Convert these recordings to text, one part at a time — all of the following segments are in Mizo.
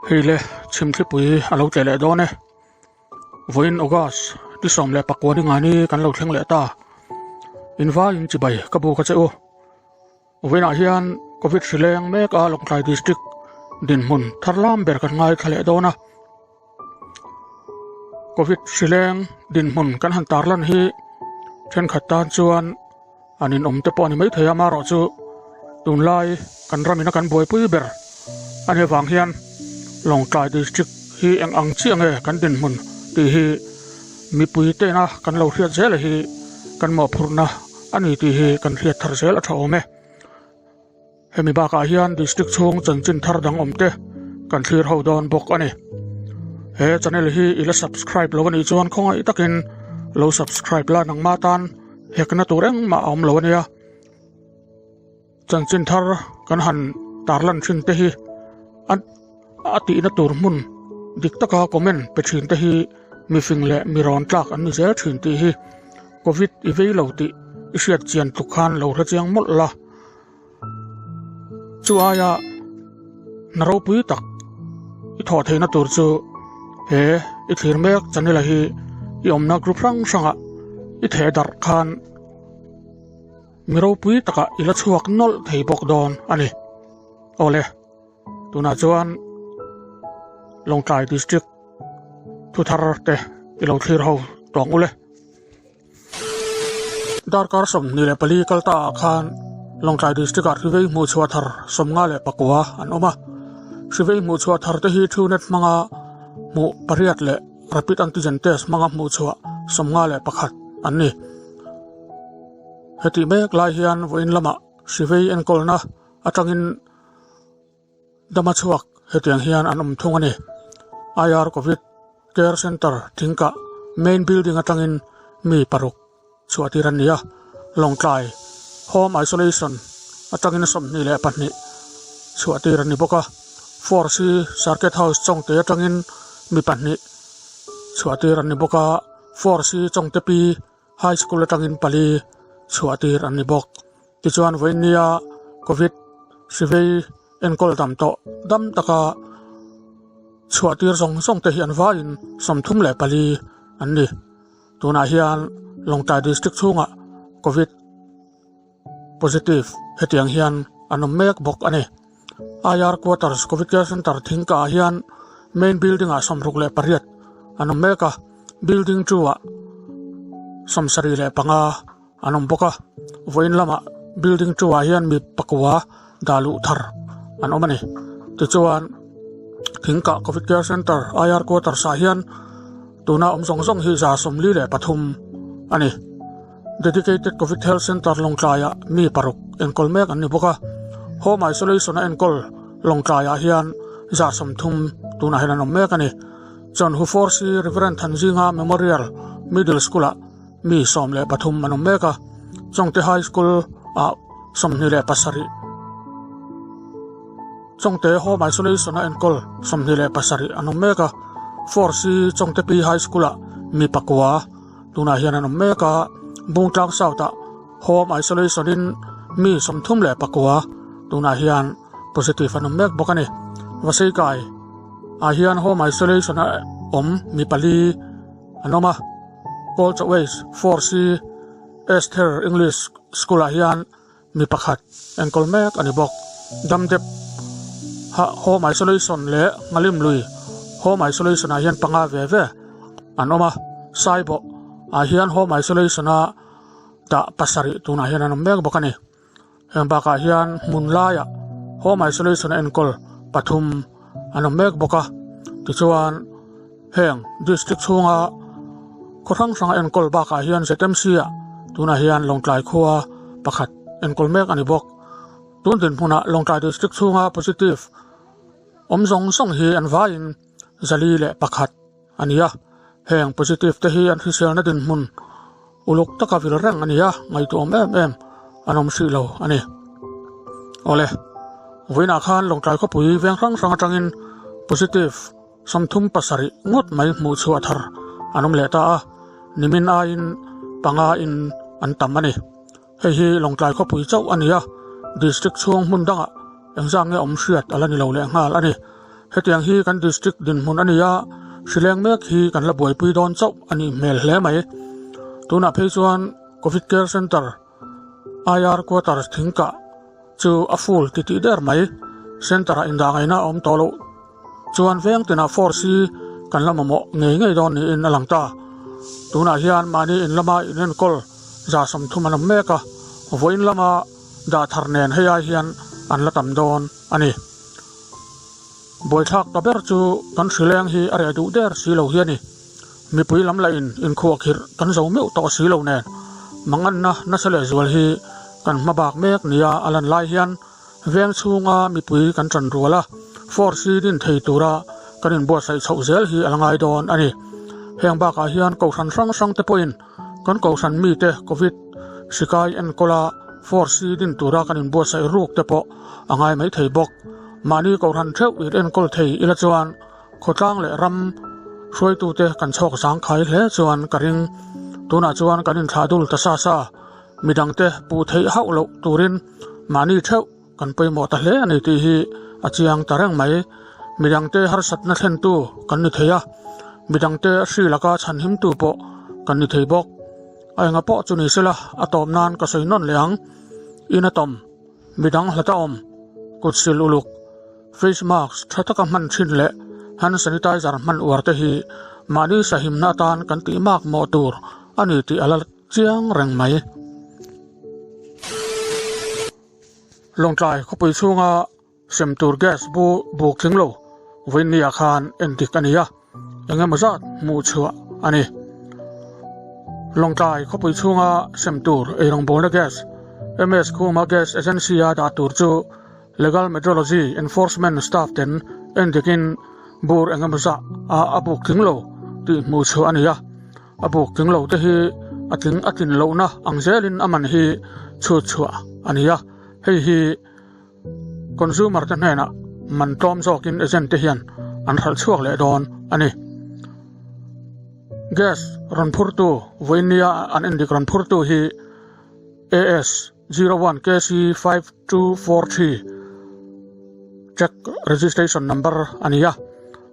Hei le chhimthlipui a lo tleh leh dawn e. Vawiin August ni 19 ni ngani kan lo thleng leh ta. Invaiin chibai ka buk a che u. Vawiinah hian Covid hri leng mek a Lawngtlai District dinhmun thar lam ber kan ngaithla leh dawn a. Covid hri leng dinhmun kan han tarlan hi thenkhat tan chuan an inawm te pawh a ni maithei a, amaherawhchu tunlai kan ramina kan buaipui ber a nih avang hian Lawngtlai District hi eng ang chiah nge kan dinhmun tih hi mipui tena kan lo hriat zel hi kan mawhphurhna a ni tih hi kan hriat thar zel a tha awm e. Hemi bakah hian District chhung chanchin thar dang awm te kan thlir ho dawn bawk a ni. He channel hi i la subscribe lo a nih chuan khawngaih takin lo subscribe la nangmah tan hekna tur engmah a awm lo a nia. Chanchin thar kan han tarlan thin te hi a a tihna tur hmun dik taka comment pe thin te hi mifing leh mi rawn tlak an ni zel thin tih hi Covid i vei lo tih i hriat chian tluk khan lo hre chiang mawlh la. Chu aia hna ropui tak i thawh theihna tur chu he i thlir mek channel hi i awmna group hrang hrangah i theh darh khan mi ropui takah i la chhuak nawlh thei bawk dawn a ni. Awle, tunah chuan Lawngtlai District thuthar te i lo thlir ho tawng ule. Darkar 24 kal ta ah khan Lawngtlai District ah Hrivei hmuhchhuah thar 59 an awm a. Hrivei hmuhchhuah thar te hi Truenat hmanga hmuh pariat leh Rapid Antigen Test hmanga hmuhchhuah 51 an ni. Hetih mek lai hian vawiin lamah Hrivei enkawlna atangin Dama chhuak hetiang hian an awm thung a ni. IR Covid Care Centre Thingkah Main Building atangin mi paruk chhuah tir an ni a, Lawngtlai Home Isolation atangin 22 chhuah tir an ni bawk a, 4C Circuit House Chawngte atangin mi pahnih chhuah tir an ni bawk a, 4C Chawngte Pi High School atangin pali chhuah tir an ni bawk. Tichuan vawinia Covid hri vei enkawl dam tawh dam taka chhuah tir zawng zawng te hi an vaiin 34 an ni. Tunah hian Lawngtlai District chhungah Covid positive hetiang hian an awm mek bawk a ni. IR Quarters Covid Care Centre Thingka ah hian main building ah 68 an awm mek a, building 2 ah 75 an awm bawk a, vawiin lamah building 2 ah hian mi pakua dah luh thar an awm a ni. Tichuan Thingkah Covid Care Centre IR Quarters ah hian tuna awm zawng zawng hi 43 a ni. Dedicated Covid Health Centre Lawngtlaiah mi paruk enkawl mek an ni bawk a, Home Isolation a enkawl Lawngtlaiah hian 30 tunah hian an awm mek a ni. Chawnhu 4C Reverend Thanzinga Memorial Middle School-ah mi 13 an awm mek a, Chawngte High School-ah 27, Chawngte Home Isolation a enkawl 27 an awm mek a, 4C Chawngte Pi High School-ah mi pakua, Tunah hian an awm mek a, Bungtlang South ah Home Isolation in mi 39 tunah hian positive an awm mek bawk a ni. Vaseikai ah hian Home Isolation a awm mi pali an awm a, Kolcha Waste 4C Esther English School ah hian mi pakhat enkawl mek a ni bawk. Damdep ha Home Isolation leh Ngalim lui Home Isolation ah hian panga ve ve an awm a, Saibawh ah hian Home Isolation a dah pasarih tunah hian an awm mek bawk a ni. Heng bakah hian hmun laiah Home Isolation a enkawl pathum an awm mek bawk a, tichuan heng district chhunga khaw hrang hranga enkawl bakah hian ZMC ah tunah hian Lawngtlai khua pakhat enkawl mek a ni bawk. Tun dinhmunah Lawngtlai district chhunga positive awm zawng zawng hi an vaiin 401 a ni a, heng positive te hi an hriselna dinhmun uluk taka vil reng a ni a, ngaihtuahawm em em an awm hrih lo a ni. Awle, vawiinah khan Lawngtlai khawpui veng hrang hrang atangin positive 37 ngawt mai hmuh chhuah thar an awm leh ta a, nimin aiin panga in an tam a ni. Hei hi Lawngtlai khawpui chauh a ni a, district chhung hmun dangah engzah nge awm hriat a la ni lo leh nghal a ni. Hetiang hi kan district dinhmun a ni a, hrileng mek hi kan la buaipui dawn chauh a nih hmel hle mai. Tunah phei chuan Covid Care Centre IR Quarters thingkah chu a full titih der mai. Centre-ah indahngaihna a awm tawh loh chuan veng tinah force hi kan la mamawh ngei ngei dawn niin a lang ta. Tunah hian mahni in lama inenkawl 30 an awm mek a, vawiin lama dah thar nen hei ai hian an la tam dawn a ni. Buaithlak ta ber chu kan hrileng hi a reh duh der si lo hi a ni. Mipui lam lahin inkhuahkhirh kan zo meuh tawh si lo nen manganna nasa leh zual hi kan hma bak mek nia a lan lai hian veng chhunga mipui kan tan rual a, force hi din thei tura kan inbuatsaih chhoh zel hi a la ngai dawn a ni. Heng bakah hian kohhran hrang hrang te pawhin kan kohhran mite Covid hrikai enkawla force hi din tura kan inbuatsaih ruk te pawh a ngai mai thei bawk. Mahni kohhran theuh in enkawl thei ila chuan khawtlang leh ram hruaitute kan chhawk zangkhai hle chuan ka ring. Tunah chuan kan inthlah dul ta sa sa. Midangte puh theih hauh loh turin mahni theuh kan pawimawh ta hle a ni tih hi a chiang ta reng mai. Midangte harsatna thlentu kan ni thei a, midangte hri laka chhanhimtu pawh kan ni thei bawk. A enga pawh chu ni sela a tawp nan ka sawi nawn leh ang. In a tawm. Midang hlata awm, kut sil uluk, face mask tha taka hman thin leh hand sanitizer hman uar te hi mahni sahimna atan kan tih mak mawh tur a ni tih a la chiang reng mai. Lawngtlai khawpui chhunga sem tur gas bu buk tling lo vawiinniah khan endik a ni a. Eng emaw zat hmuh chhuah a ni. Lawngtlai khawpui chhunga sem tur eirawngbawlna gas, MS Khuma Gas Agency-a dah tur chu Legal Metrology Enforcement staff ten endikin bur eng emaw zah ah a buk tling lo tih hmuh chhuah a ni a. A buk tling lo te hi a tling a tlin lohna ang zelin a man hi chhut chhuah a ni a. Hei hi. Consumer te hnenah man tlawm zawkin agent te hian an hralh chhuak leh dawn a ni. Gas rawn phurtu vawinia an endik rawn phurtu hi AS 01 KC 5243 check registration number a ni a,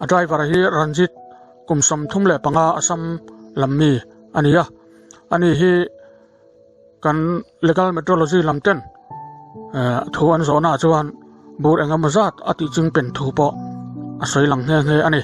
a driver hi Ranjit kum 35 Assam lam mi a ni a, ani hi Kan Legal Metrology lam ten thu an zawhnaah chuan bur eng emaw zat a tih ching pen thu pawh a sawi lang nghe nghe a ni.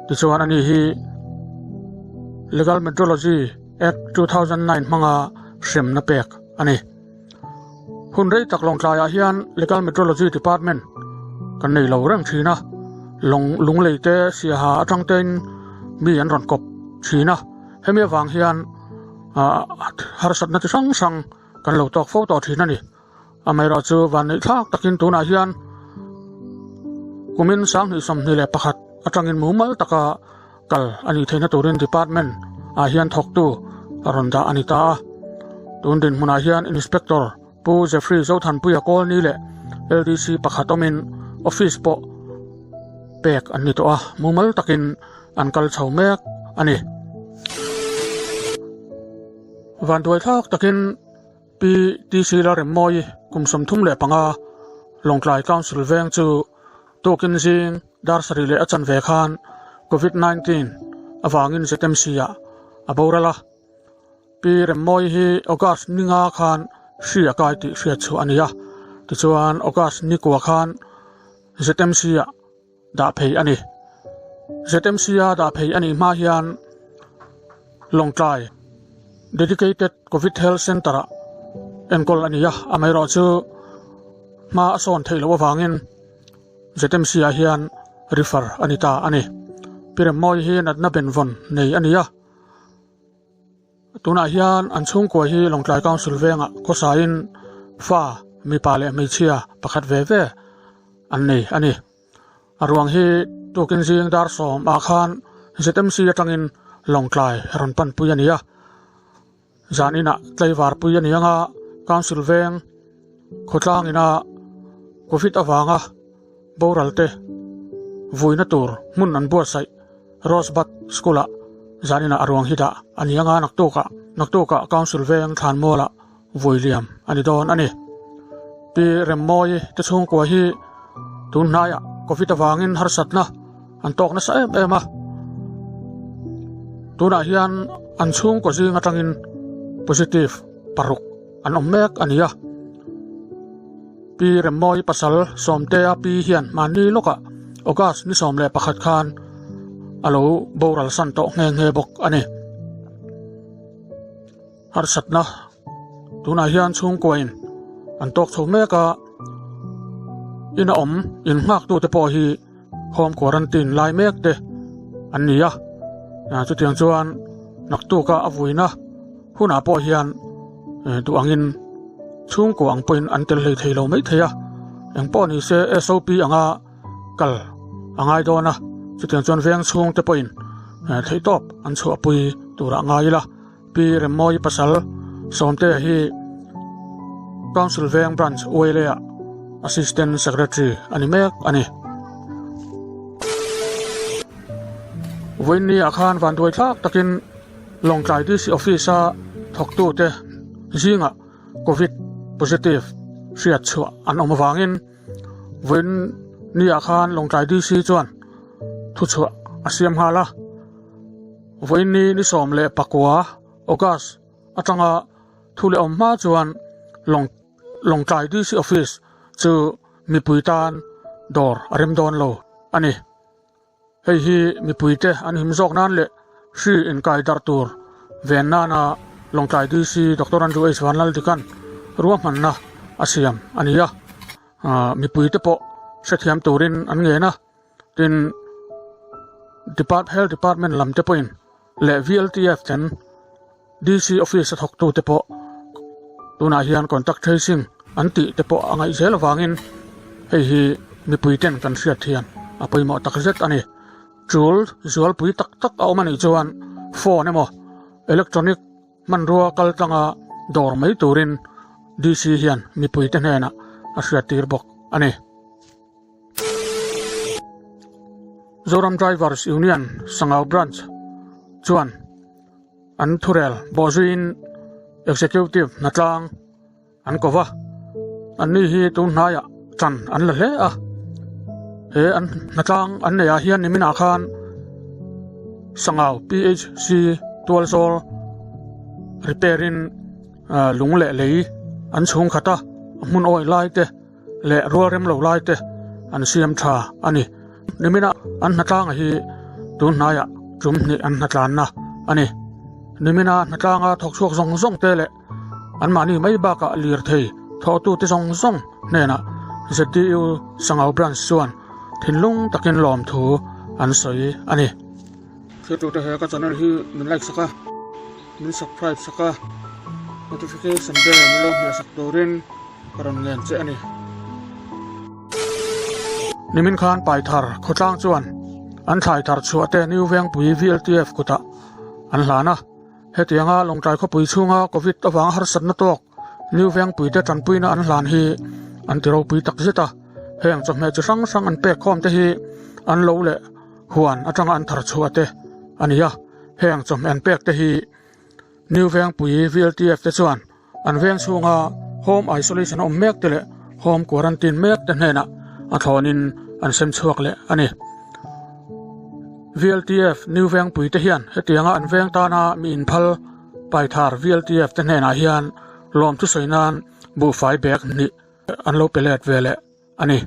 Tichuan ani hi Legal Metrology Act 2009 hmanga hremna pek a ni. Hun rei tak Lawngtlaiah hian Legal Metrology Department kan nei lo reng thin a, lawng lunglei te siaha atang tein mi an rawn kawp thin a, hemi avang hian harsatna chi hrang hrang kan lo tawk fo tawh thin a ni. Amaherawhchu vanneih thlak takin tunah hian kumin 2021 atangin mumal taka kal a nih theihna turin department ah hian thawktu a rawn dah a ni ta a. Tun dinhmunah hian Inspector Pu Jeffrey Zothanpuia Kawlni leh LDC pakhat awmin office pawh pek an ni tawh a, mumal takin an kal chho mek a ni. Vanduai thlak takin Pi TC Lalremmawi kum 35 Lawngtlai Council veng chu tukin zing dar sarih leh a chanve khan Covid 19 avangin ZMC ah a boral a. Pi Remmawi hi August ni nga khan hri a kai tih hriat chhuah a ni a, tichuan August ni kua khan ZMC ah dah phei a ni. ZMC a dah phei a nih hma hian Lawngtlai Dedicated Covid Health Centre ah enkawl a ni a, amaherawhchu hma a sawn theih loh avangin ZMC ah hian refer a ni ta a ni. Pi Remmawi hi natna benvawn nei a ni a. Tunah hian an chhungkua hi Lawngtlai Council vengah khawsain fa mipa leh hmeichhia pakhat ve ve an nei a ni. A ruang hi tukin zing dar sawm ah khan ZMC atangin Lawngtlai rawn panpui a ni a. Zan inah tlaivar pui a ni anga Council veng khawtlang ina Covid avanga boral te vuina tur hmun an buatsaih Rosebud School ah zan inah a ruang hi dah a ni anga naktukah naktukah Council veng thlanmualah vui liam a ni dawn a ni. Pi Remmawi te chhungkua hi tun hnaiah. Covid avangin harsatna an tawk nasa em em a. Tunah hian an chhungkaw zing atangin positive paruk an awm mek a ni a. Pi Remmawi pasal Sawmtea pi hian mahni lawkah August ni 11 khan a lo boral san tawh nghe nghe bawk a ni. Harsatna tunah hian chhungkuain an tawk chho mek a, ina awm in nghaktute pawh hi home quarantine lai mek te an ni a, chutiang chuan naktuka a vuina hunah pawh hian duh angin chhungkua ang pawhin an tel hlei thei lo mai thei a, engpawh ni se SOP anga kal a ngai dawn a, chutiang chuan veng chhungte pawhin theihtawp an chhuahpui turah ngai ila. Pi Remmawi pasal Sawmtea hi Council Veng Branch ULA-ah Assistant Secretary a ni mek a ni. Vawiinni ah khan vanduai thlak takin Lawngtlai DC Office-a thawktute zingah Covid positive hriat chhuah an awm avangin vawiinni ah khan Lawngtlai DC chuan thuchhuah a siam nghal a. Vawiinni ni 19 August atanga thu leh awm hma chuan Lawng Lawngtlai DC Office chu mipui tan dawr a rem dawn lo a ni. Hei hi mipuite an him zawk nan leh hri inkai darh tur ven nana Lawngtlai DC Doctor Andrew H Vanlaldikan ruahmanna a siam a ni a. Mipuite pawh hrethiam turin an ngen a. Tin, Depart Health Department lam te pawhin leh VLTF ten DC Office a thawktu te pawh tunah hian contact tracing an tih te pawh a ngaih zel avangin hei hi mipui ten kan hriat hian a pawimawh tak zet a ni. Tul zualpui tak tak a awm a nih chuan phone emaw electronic hmanrua kal tlanga dawr mai turin DC hian mipui te hnenah a hriattir bawk a ni. Zoram Drivers Union Sangau Branch chuan an thurel bawhzuiin Executive hnatlang an ko va, anni hi tun hnaiah tan an la hle a, he an hnatlang an neihah hian niminah khan Sangau PHC tualzawl repair in lung leh lei an chhung khat a, a hmun awih lai te. leh rual rem lo lai te an siam tha a ni. Nimina an hnatlanga hi tun hnaiah tum hnih an hnatlanna a ni. Nimina hnatlanga thawk chhuak zawng zawng te leh anmahni mai bakah lirthei thawhtute zawng zawng hnenah ZDU Sangau Branch chuan thinlung takin lawmthu an sawi a ni. Thirtute he ka channel hi min like sak a, min subscribe sak a, notification bell min lo hmeh sak turin ka rawn ngen che a ni. Nimin khan Paithar khawtlang chuan an thlai thar chhuah te New Vengpui VLTF kutah an hlan a, hetianga Lawngtlai khawpui chhunga Covid avanga harsatna tawk New Vengpui te tanpuina an hlan hi an ti ropui tak zet a, heng chawhmeh chi hrang hrang an pek khawm te hi an lo leh huan atanga an thar chhuah te a ni a, heng chawhmeh an pek te hi New Vengpui VLTF te chuan an veng chhunga home isolation a awm mek te leh home quarantine mek te hnenah a thlawnin an sem chhuak leh a ni. VLTF New Vengpui te hian hetianga an veng tana mi inphal Paithar VLTF te hnenah hian lawmthu sawi nan buhfai bag hnih an lo pe let ve leh a ni.